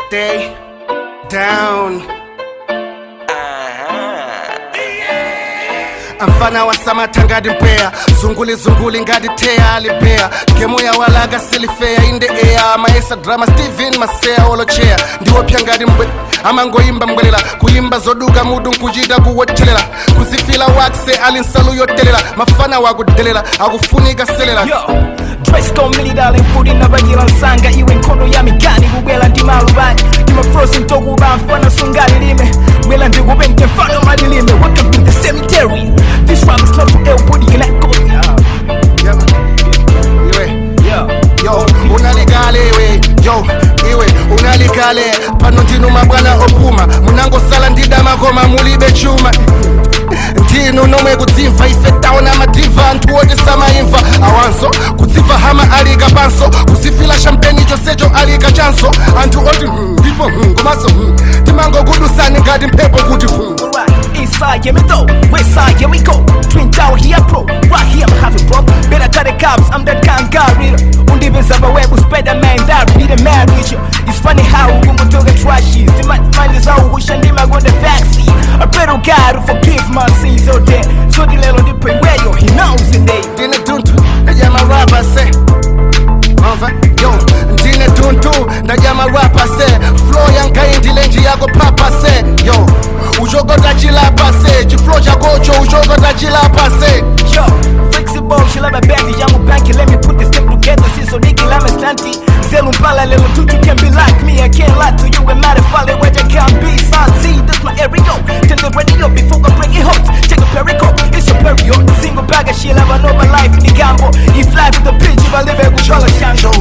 Stay down. Amfana wasamatha ngati mpweya, zungulizunguli ngati theya alibeya gemu yawalaka silifeya in the air maesa drama Steven Maseya olocheya ndiwopya ngati mbwe amangoyimba mbwelela kuyimba zoduka mutu nkuchita kuwotchelela kuzifila wakse ali nsalu yotelela mafana wakudelela akufunika selela. Yo, dress code military futi nabajira nsanga iwe nkhondo ya mikani kubwela ndi malubani ndimafrozen tokuba mfana sungalilime bwela ndikupente mfano malilime. Welcome to the cemetery. This rap is not for everybody and I go. Yep. Iwe. Yo. Yo, unalikale iwe, yo iwe unalikale pano ndinu mabwana opuma munangosala ndidama koma mulibe chuma ndinu nomwe kudzimva ife taona madhimva anthu oti samaimva awanso kudzimva hama alika panso kuzifila champeni chonsecho alika chanso anthu oti ndipo komanso timangokudusani ngati mphepo kuti. Alright, inside, yeah, me though. West side, here we go. Twin Tower, here, pro. Right here, I'm having bro. Better cut the cops, I'm that kind guy, reader. Undivisa webu Spider-Man, that be the man with you. It's funny how ukungutoka trashy. Simani zawuhusha ndima gonde vaccine. I pray to God to forgive my sins out there. So the lelo ndiphe he knows the day. Ndine tunthu ndadya marapa se amva yo ndine tunthu ndadya marapa se flow yangayi ndilenji yako phapha se yo uchokota chilapa se chiflow chakocho uchokota chilapa se. Yo, flexible, she love a bandy, young banky. Let me put this thing together. Since so nigga, I'm a slanty. Zelu mpala lelo tutu can be like me. I can't lie to you, and matter folly where they can be. Santi, that's my area. Turn the radio before I break it hot. Take a pericope, it's a period. Single bag of shit, I know my life in the gamble. If life is a bitch, if I live it, go yo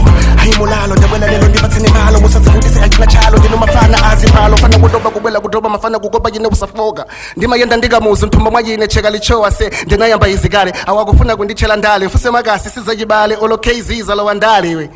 ayimulalo ndabwela lelo ndipatsene malo musazivutise achina chalo ndino mafana azimalo fana kudoba kubwela kudoba mafana kukopa yine usafoka ndimayenda ndikamuzi mthumba mwayine cheka lichowa se ndinayamba izikale awakufuna kunditchela ndale mfuse makasi sizachibale olo kz zalowa ndale iwe.